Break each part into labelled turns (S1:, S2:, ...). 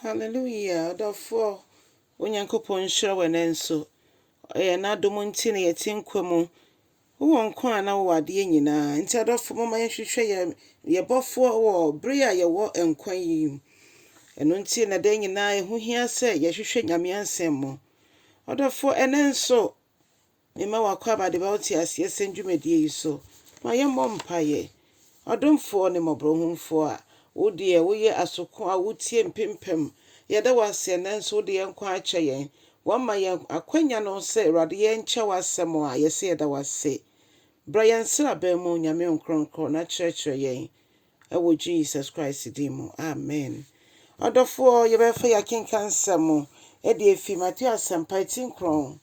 S1: Hallelujah, ɔdɔfoɔ, Onyankopɔn nhyira wo ɛnɛ nso. Ɛyɛ n'adom nti na yɛte nkwa mu. Wowɔ nkwa a na wowɔ adeɛ nyinaa. Nti adɔfo, momma yɛnhwehwɛ yɛn yɛn bɔfoɔ wɔ bere a yɛwɔ nkwa yi mu. Ɛno nti na da nyinaa ɛho hia sɛ yɛhwehwɛ Nyame asɛm mu. Ɔdɔfoɔ, ɛnɛ nso, Mema w'akwaaba de ba wo teaseɛsɛm dwumadie yi so. Ma yɛmmɔ mpaeɛ. Ɔdomfoɔ ne mmɔborɔhunufoɔ a wo deɛ woyɛ asoko a wotie mpempem, yɛda wo ase ɛnnɛ nso wode yɛn nkwa akyɛ yɛn. Woama yɛn akwanya no sɛ Awurade yɛnkyɛ w'asɛm a yɛse yɛda wo ase. Bra yɛn nsraban mu Nyame Nkronkron na kyerɛkyerɛ yɛn ɛwɔ Jesus Christ din mu, amen. Ɔdɔfoɔ, yɛbɛfa yɛn akenkan nsɛm de afi Mateo Asɛmpa ti nkron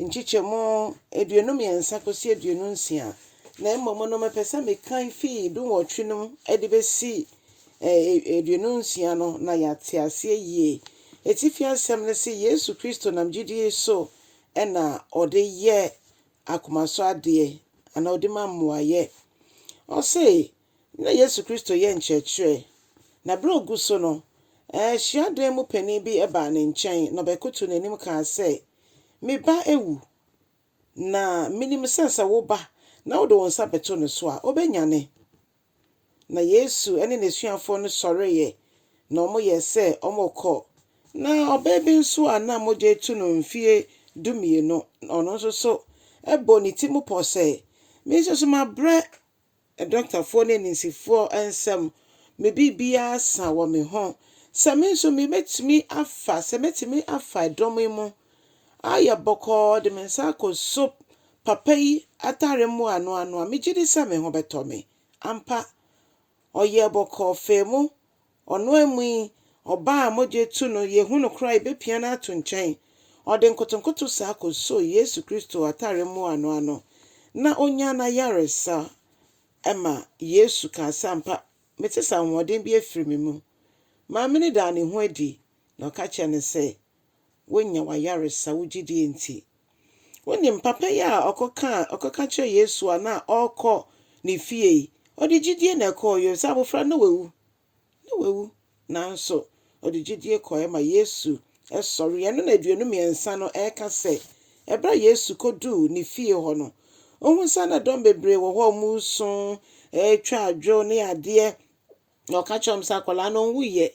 S1: nkyekyɛmu 23 kɔsi 26, na mmom no mepɛ sɛ mekan fi 18 no de bɛsi 26 no na yɛate aseɛ yie. Atifi asɛm no se Yesu Kristo nam gyidie so na ɔde yɛ akomaso adeɛ anaa ɔde ma mmuaeɛ. Ɔse na Yesu Kristo yɛ nkyerɛkyerɛ, na berɛ a ɔgu so no, hyiadan mu panin bi baa ne nkyɛn na ɔbɛkoto n'anim kaa sɛ, Me ba awu, na menim sɛ sɛ woba na wode wo nsa bɛto ne so a, ɔbɛnyane. Na Yesu ne n'asuafoɔ no sɔreeɛ, na wɔyɛɛ sɛ wɔrekɔ. Na ɔbaa bi nso a na mogya retu no mfeɛ 12, ɔno nso so bɔɔ ne ti mu pɔ sɛ, Me nso so mabrɛ Adɔktafoɔ ne anansifoɔ nsam, me biribiara sa wɔ me ho. Sɛ me nso mebɛtumi afa, sɛ mɛtumi afa ɛdɔm yi mu ayɛ bɔkɔɔ de me nsa akɔso papa yi atare mmoano ano a, megye di sɛ me ho bɛtɔ me. Ampa, ɔyɛɛ bɔkɔɔ faa mu. Ɔno amu yi, ɔbaa a mogya retu no, yɛhu no koraa a, yɛbɛpia no ato nkyɛn. Ɔde nkotonkoto saa kɔsoo Yesu Kristo atare mmoano ano, na ɔnyaa n'ayaresa. Ɛma Yesu kaa sɛ, Ampa, mete sɛ ahoɔden bi afiri me mu. Maame no daa ne ho adi, na ɔka kyerɛɛ no sɛ, Woanya w'ayaresa, wo gyidie nti. Wonim, papa yi a ɔkɔkaa, ɔkɔka kyerɛɛ Yesu a na ɔrekɔ ne fie yi, ɔde gyidie na ɛkɔeɛ, sɛ abɔfra no na wawu. Na wawu, nanso ɔde gyidie kɔeɛ ma Yesu sɔreeɛ. Ɛno na 23 no ɛreka sɛ, ɛberɛ a Yesu kɔduu ne fie hɔ no, ɔhuu sɛ na dɔm bebree wɔ hɔ a wɔresu, retwa adwo ne adeɛ. Na ɔka kyerɛɛ wɔn sɛ akwadaa no ɔnwuiɛ.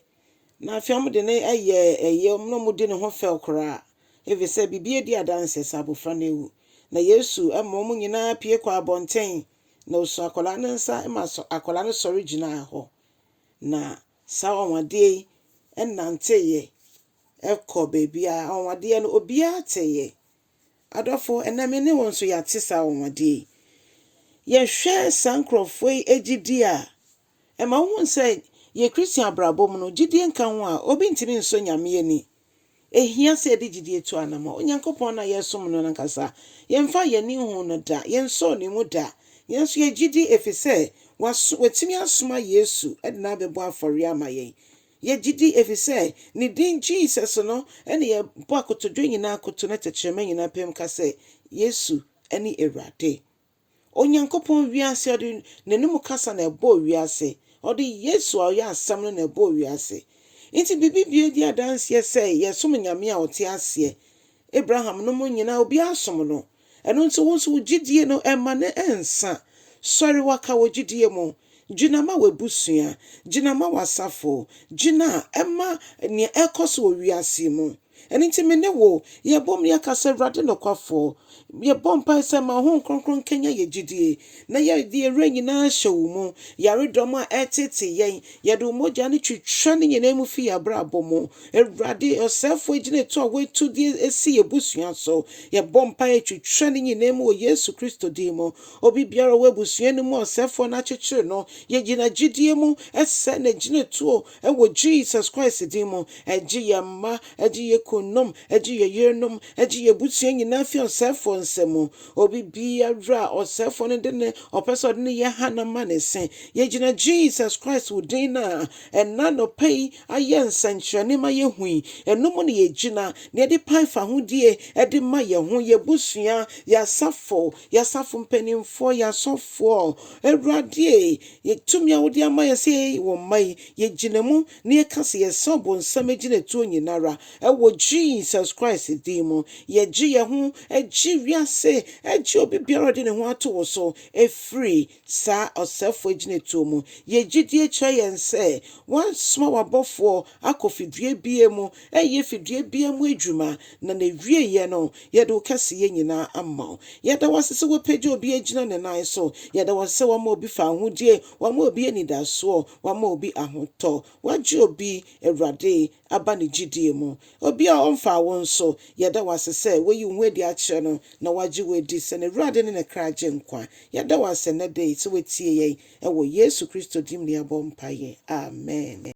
S1: Na afei wɔde no yɛɛ ɛyɛ, na wɔdi ne ho fɛw koraa, ɛfiri sɛ biribi adi adanseɛ sɛ abɔfra no awu. Na Yesu ma wɔn nyinaa pue kɔɔ abɔnten, na ɔsoo akwadaa no nsa ma akwadaa no sɔre gyinaa hɔ. Na saa anwanwadeɛ yi nanteeɛ kɔɔ baabiara. Anwanwadeɛ no, obiara teeɛ. Adɔfo, ɛnnɛ me ne wo nso yɛate saa anwanwadeɛ yi. Yɛhwɛ saa nkurɔfoɔ yi gyidie a, ɛma wohu sɛ yɛ Christian abrabɔ mu no, gyidie nka ho a, obi ntumi nsɔ Nyame ani. Ehia sɛ yɛde gyidie tu anammɔn. Onyankopɔn no a yɛresom no no ankasa, yɛmfaa yɛn ani nhuu no da, yɛnsɔɔ ne mu da. Nanso yɛgye di efisɛ waso, watumi asoma Yesu de no abɛbɔ afɔreɛ ama yɛn. Yɛgye di efisɛ ne din Jesus no na yɛbɔ akotodwe nyinaa koto na tɛkyerɛma nyinaa paam ka sɛ Yesu ne Awurade. Onyankopɔn wiase, ɔde n'anom kasa na ɛbɔɔ wiase. Ɔde Yesu a ɔyɛ asɛm no na ɛbɔɔ wiase. Nti biribi bio di adanseɛ sɛ yɛsom Nyame a ɔte aseɛ. Abraham nom nyinaa obiara som no. Ɛno nti wo nso wo gyidie no mma no nsa. Sɔre waka wɔ gyidie mu. Gyina ma w'abusua. Gyina ma w'asafo. Gyina ma nea ɛrekɔ so wɔ wiase yi mu. Ɛno nti me ne wo, yɛbom yɛka sɛ, Awurade nokwafoɔ, yɛbɔ mpae sɛ ma wo Honhom Kronkron nkanyan yɛn gyidie, na yɛde yɛn werɛ nyinaa hyɛ wo mu. Yaredɔm a ɛreteetee yɛn, yɛde wo mogya no twitwa ne nyinaa mu fi yɛn abrabɔ mu. Awurade, ɔsɛefoɔ agyinatuo a wɔatu de asi yɛn abusua so, yɛbɔ mpaeɛ twitwa ne nyinaa mu wɔ Yesu Kristo din mu. Obi biara a ɔwɔ abusua no mu a ɔsɛefoɔ no akyekyere no, yɛgyina gyidie mu sɛe n'agyinatuo wɔ Jesus Christ din mu. Gye yɛn mma, gye yɛn kununom, gye yɛn yerenom, gye yɛn abusua nyinaa fi ɔsɛefoɔ nsa mu. Obi biara a ɔsɛefoɔ no de ne ɔpɛ sɛ ɔde ne yɛ ha na ma ne se. Yɛgyina Jesus Christ wo din no a ɛna anɔpa yi ayɛ nsɛnkyerɛnne ma yɛhu yi, ɛno mu na yɛgyina na yɛde pae fahodie de ma yɛn ho, yɛn abusua, yɛn asafo, yɛn asafo mpanimfoɔ, yɛn asɔfoɔ. Awurade, yɛ tumi a wode ama yɛn sɛ yɛyɛ wo mma yi, yɛgyina mu na yɛka sɛ yɛsɛ ɔbonsam agyinatuo nyinara ɛwɔ Jesus Christ din mu. Yɛgye yɛn ho, gye wiase, gye obi biara a ɔde ne ho ato wo so ɛfiri saa ɔsɛefoɔ agyinatuo mu. Yɛn gyidie kyerɛ yɛn sɛ woasoma w'abɔfoɔ akɔ fidua bia mu, ɛyɛ fidua bia mu adwuma, na n'awieeɛ no, yɛde wo kɛseyɛ nyinaa ama wo. Yɛda wo ase sɛ woapagya obi agyina ne nan so. Yɛda wo ase sɛ woama obi fahodie, woama obi anidasoɔ, woama obi ahotɔ. Woagye obi, Awurade, aba ne gyidie mu. Obi a ɔmfa wo nso, yɛda wo ase sɛ woyi wo ho adi akyerɛ no na wagye wo adi sɛ n'Awurade ne ne kra gye nkwa. Yɛda wo ase nnɛ da yi sɛ woatie yɛn ɛwɔ Yesu Kristo din mu na yɛabɔ mpaeɛ. Amen.